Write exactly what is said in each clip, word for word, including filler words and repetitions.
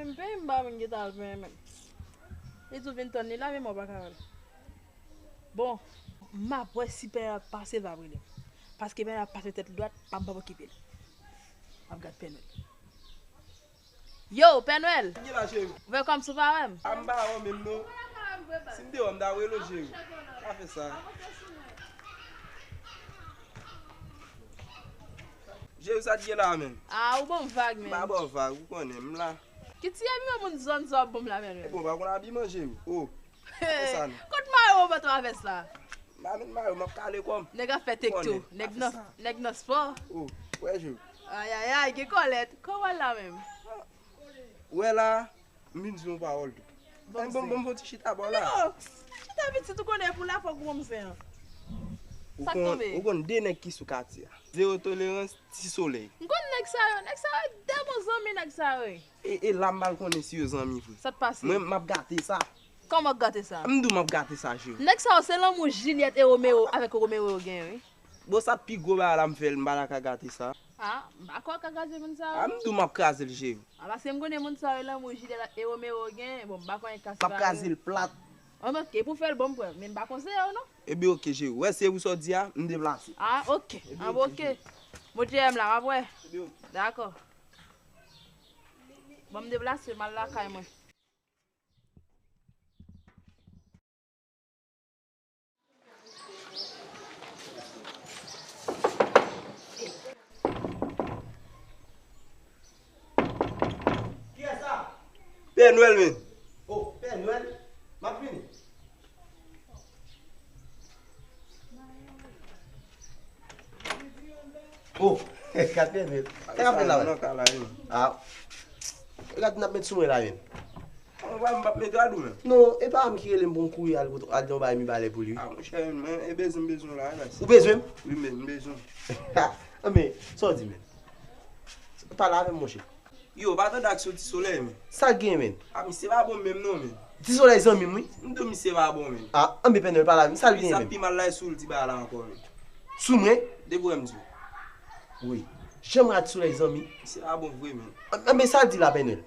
M peye m pa vin gentan al peye menm. Li di w vin tann li la, men mwen pa ka wè l. Bon, m ap wè si Pènèl ap pase, l ap rele m. Paske Pènèl ap pase tèt dwat, pa m p ap okipe l. M ap gad Pènèl. Yo, Pènèl! Ki la, cheri? Ou fè kòmsi w pa wè m? A, m pa wè w menm non. Si m te wè w, m ta rele w, cheri. Pa fè sa. Cheri, sa t gen la menm? A, ou ban m vag menm. M pa ba w vag, ou konnen, m la. Ki ti abiman moun zòn sa w ap ban m la, Pènèl? Bon, pa konn abiman, cheri. O. Fè sa non. Kot mayo w pantan avès la? M pa met mayo, m ap kale kò m. Nèg ap fè tek tou. Nèg nan, nèg nan spò. O, wè je. Ayayay, gen kòlèt. Kòman l la menm? Wè la, m vin di yon pawòl tou. Bon, bon, bon, bon, ti chita bò la. Non, chita pitit ou konnen pou la fòk ou wè m fè an. Sa k tonbe? Ou konn de nèg ki sou katye a. Zewo tolerans, Ti Solèy. M konn nèg sa yo, nèg sa yo de bon zanmi nèg sa yo ye. E, e la m pral konnen si yo zanmi vre. Sa t pase? Mwen, m ap gate sa. Kòman w gate sa? M di w m ap gate sa, cheri. Nèg sa yo se lanmou Jilyèt e Romeo avèk Romeo yo genyen, wi. Bon, sa pi gwo bagay la m fè l, m pa ta ka gate sa. A, m pa kwè w ka kraze moun sa yo. A, m di w m ap kraze l, cheri. A, paske m konnen moun sa yo lanmou Jilyèt e Romeo yo genyen, bon, m pa konnen ka se pa yo. M ap kraze l plat. An, oke, pou fè l bon, m kwè, men m pa konseye w non. Ebyen, oke, cheri. Wè, se ou sa w di a, m deplase. A, oke. Ebyen, oke. An, oke. Cheri. Monchè m la, m ap wè. Ebyen, oke. Dakò. Bon, m deplase, m al lakay mwen. Kiyès sa? Pè Nwèl, men. O, Pè Nwèl? M ap vini. O, gad Pè Nwèl. Sa k ap fèt la, wè? A. Gad n ap met sou mwen la, men. Mwen pa, m p ap met rad ou menm. Non, e pa m ki rele m pou m kouri al, al nan yon bagay Mibalè pou li, wi. A, monchè, men, e bezwen m bezwen w la, wi, mèsi. Ou bezwen m? Wi, men, m bezwen w. Anben, sa w di, men? Pale avè m, monchè. Yo, pa tande ak sou Ti Solèy, men. Sa l gen, men? A, misye pa bon menm, non, men. Ti Solèy zanmi m, wi. M di w misye pa bon, men. A, anben, Pè Nwèl, pale avè m. Sa l gen, men? Sa pi mal la, e sou l di bagay la ankò, men. Sou mwen? Depi w wè m di w. Wi. Janm rad Solèy zanmi. Misye pa bon vre, men. A, a, men sa l di la, Pè Nwèl?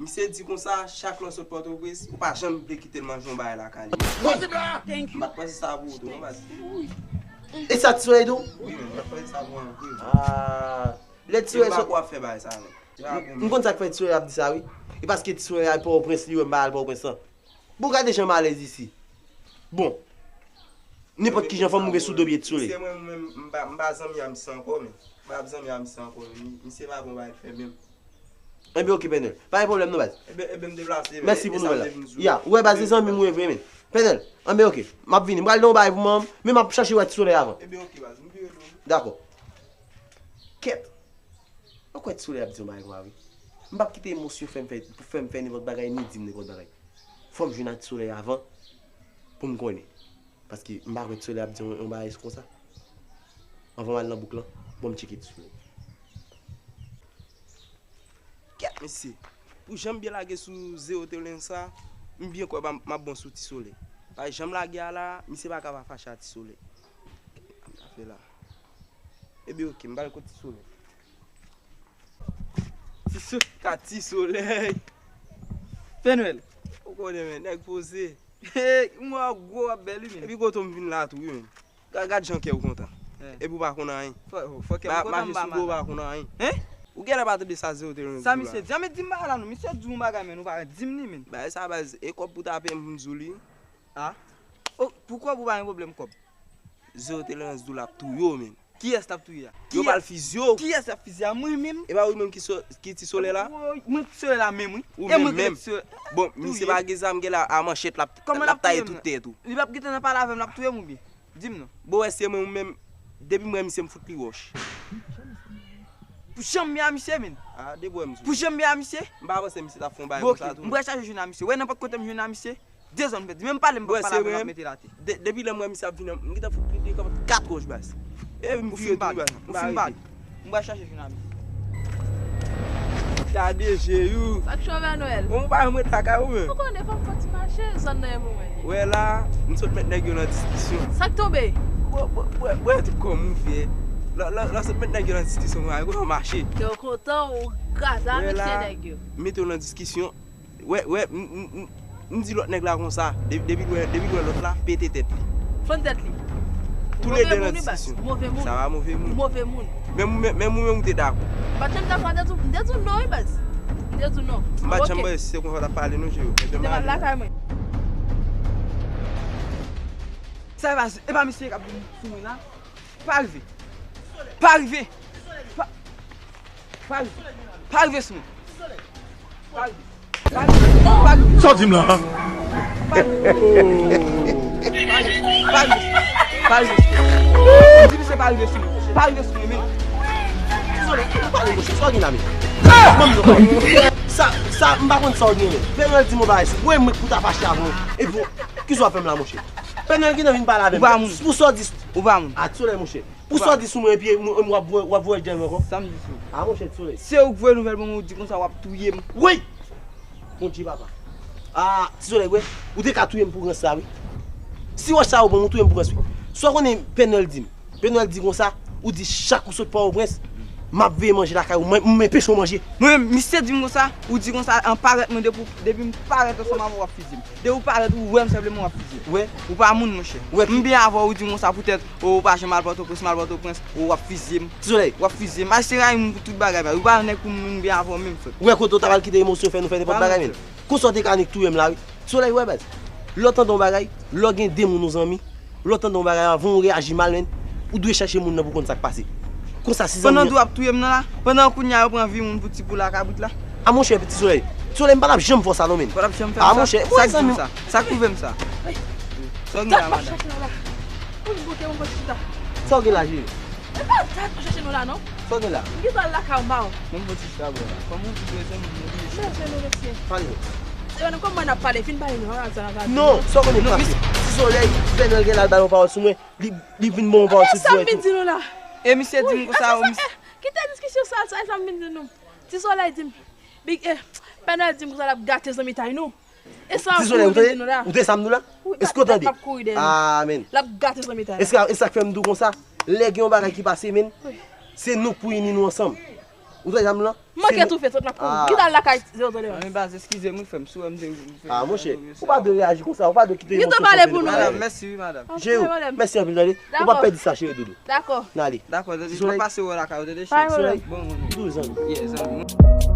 Misye di konsa, chak lè w sot Pòtoprens, ou pa janm vle kite l manje yon bagay lakay li. Wi. M pa t panse sa pou ou tou, non, baz. E sa Ti Solèy di w? Wi, men, m pa t panse sa pou ou vre, men. A, lè Ti Solèy sot. E m pa kwè w ap fè bagay sa, men. M konn sa k fè Ti Solèy ap di sa, wi. E paske Ti Solèy al Pòtoprens, li wè m pa al Pòtoprens lan. Bon, gade jan m alèz isi. Bon. Nenpòt ki jan fò m rive sou do pye Ti Solèy. Misye mwen menm, m pa, m pa zanmi a misye ankò, men. M pa zanmi a misye ankò, men. Misye pa bon bagay l fè menm. Enben, oke, Pè Nwèl. Pa gen pwoblèm non, baz. Enben, enben, m deplase, men. Mèsi pou nouvèl la. Ya, ou wè, baz, se zanmi m ou ye vre, men. Pè Nwèl, enben, oke. M ap vini. M pral nan yon bagay pou mwen, men m ap chache wè Ti Solèy avan. Enben, oke, baz. M vire non. Dakò. Kèt. Ou kwè Ti Solèy ap di yon bagay konsa, wi. M p ap kite emosyon fè m fè, pou fè m fè nenpòt bagay, ni di m nenpòt bagay. Fò m jwenn ak Ti Solèy avan, pou m konnen. Paske m pa kwè Ti Solèy ap di yon, yon bagay konsa. Anvan m al nan bouk lan, bon, m tcheke Ti Solèy. Kèt, mesye. Pou jan m byen lage sou Zewo Tolerans sa, m byen kwè m ap, m ap bon sou Ti Solèy. Paske jan m lage a la, misye pa ka pa fache a Ti Solèy. Sa m ta fè la. Ebyen, oke, m pral kot Ti Solèy. Ti Solèy. Ka Ti Solèy. Pè Nwèl. Ou konnen, men, nèg poze. Hey, m wè w gwo, w ap bèl, wi, men. Epi kote w m vin la tou, wi, men. Gad, gad jan kè w kontan. Eh. Epi w pa konn anyen. Fò, fò kè m kontan, m pa malad. Mache sou do w pa konn anyen. Hein? Ou genlè pa tande sa Zewo Tolerans di w la. Sa misye di? An, men di m bagay la non. Misye di yon bagay, men ou pa di m li, men. Bagay sa, baz, e kòb pou ta peye m pou m di w li. A? O, pou kòb ou pa gen pwoblèm kòb. Zewo Tolerans di w l ap touye w, men. Kiyès l ap touye a? Yo pral fizye w. Kiyès l ap fizye a? Mwen menm? E pa ou menm ki so-, ki Ti Solèy la? Woy, mwen Ti Solèy la menm, wi. Ou menm menm. Bon, misye pa gen zam, genlè a manchèt l ap, l ap taye tout tèt ou. Li p ap gentan nan pale avè m, l ap touye m oubyen? Di m non. Bon, wè se mwen ou menm, depi m wè misye m fout li wòch. Pou jan m ye a misye, men. A, depi w wè misye. Pou jan m ye a misye? M pa panse misye t ap fè yon bagay konsa tou. Bon, oke. M pral chache jwenn a misye. Wè nenpòt kote m jwenn a misye. De zòn pèdi. Menm pale m pa pale avè l, m ap mete l atè. Depi lè m wè misye ap vini, m gentan fout li de kanpe kat wòch baz. E m vire tou baz. Ou fin bal. M pral chache jwenn a misye. Gade je yo. Sa k cho Pè Nwèl? Bon, ou pa janm ret lakay ou menm. Ou konnen fò m fè ti mache, zòn nan e pou mwen. Wè la, m sot met nèg yo nan diskisyon. Sa k tonbe? Bwè, bwè, bwè, bwè tout kòm ou fè. Lò, lò, lò, sot met nèg yo nan diskisyon konsa, yo konn mache. Yo kontan ou kraze avèk se nèg yo. Mete w nan diskisyon. Wè, wè, m, m, m, m di lòt nèg la konsa, de- depi l wè, depi l wè lòt la, pete tèt li. Fann tèt li. Tou le de nan diskisyon. Move moun, wi, baz. Move moun. Sa va, move moun. Move moun. Menm ou menm, menm ou menm ou te dakò. M pa t janm dakò, m te di w, m te di w non, wi, baz. M te di w non. M pa t janm panse se konsa w t ap pale non, Jero. Kite m al lakay mwen. Sa e pa, e pa misye k ap vin sou mwen la? Pa rive. Pa rive. Pa, pa rive. Pa rive sou mwen. Pa rive. Pa rive. Pa rive. Sa w di m la? Pa rive. Pa rive. Pa rive. Pa rive sou mwen. Di misye pa rive sou mwen. Pa rive sou mwen, men. Tizoley, ou pale, monchè, sa w gen la, men? Ban m non. Sa, sa, m pa konn sa w gen, men. Pènèl di m yon bagay, si w wè mwen pou ta fache avè w, epi w, kisa w ap fè m la, monchè? Pènèl gentan vin pale avè m. Ou pa moun. Pou sa w di. Ou pa moun. A, Tizoley, monchè. Pou sa w di sou mwen, epi m, m, w ap voye, w ap voye djèl mwen ankò? Sa m di sou. A, monchè, Tizoley. Se ou k voye nouvèl ban mwen, ou di konsa w ap touye m. Wi! Bondye, papa. A, Tizoley, wè, ou te ka touye m pou rans la, wi. Si wòch sa yo ban m, ou touye m pou rans, wi. Sa w konnen Pènèl di m? Pènèl di konsa, ou di chak ou sot Pòtoprens, m ap veye manje lakay ou, mwen, m enpeche w manje. Mwen menm, misye di m konsa, ou di konsa, an parèt mwen, depi, depi m parèt ansanm avè w, w ap fizye m. Depi w parèt, ou wè m senpleman, w ap fizye m. Wè. Ou pa moun, monchè. Wè ki. M byen avè w, ou di m konsa poutèt, o, ou pa janm al Pòtoprens, m al Pòtoprens, o, w ap fizye m. Tizoley. W ap fizye m. Ayisyen rayi moun pou tout bagay, baz. Ou pa nèg pou moun byen avè w menm, frè. Ou wè kote w ta pral kite emosyon fè nou fè nenpòt bagay, menm. Konsa w te ka annik touye m la, wi. Tizoley, wè, baz. Lè w tande yon bagay, lè w gen de moun ou zanmi, lè w tande yon bagay, avan w reyaji mal, menm, ou dwe chèche moun nan pou konn sa k pase. Konsa, si zanmi an. Pandan w ap touye m nan la, pandan kounye a yo pran vi moun pou ti poul ak kabrit la. A, monchè, Tizoley. Tizoley, m pa t ap janm fè w sa, non, menm. Ou pa t ap janm fè m sa? A, monchè, sa k di w sa? Sa k prouve m sa? Sa w gen la, madanm? Sa w gen la, Jere? E pa dat mwen chache nou la, non. Sa w gen la? M gentan al lakay ou, m pa wè w. Menm bò ti chita bò la. Kòman w di bezwen moun oubyen chita? Bezwen nou, mesye. Pale. Se menm kòman n ap pale, fin pale nou, an, sa n ap pale. Non, sa w konnen pase. Ti Solèy, Pènèl gen la, l ba nou pawòl sou mwen. Li, li vin ban yon pawòl sou Ti Solèy tou. Sa m vin di nou la? E misye di m konsa, o, misye. Kite diskisyon sa, sa, sa m vin di nou. Ti Solèy di m, Big, eh, Pènèl di m konsa l ap gate zanmitay nou. E sa pou ou vin di nou la? Ou tande sa m di w la? Èske w tande? Amèn. L ap gate zanmitay la. E sa, e sa k fè m di w konsa? Lè gen yon bagay ki pase, menm, se nou k pou ini nou ansanm. Ou tande sa m di w la? Manke tou fè sot n ap kouri. Kite al lakay Zero Tolerans. Ann baz, eskize m wi frè m, si w wè m te. A, monchè, ou pa dwe reyaji konsa, ou pa dwe kite emosyon fè nou pale. Madanm, mèsi wi, madanm. Jero, mèsi anpil, tande. Ou pa pèdi sa, cheri doudou. Dakò. N ale. Dakò, tande, m ap pase wè w lakay ou, tande, cheri. Solèy, bon, bon. Douz zanmi. Yeah, zanmi.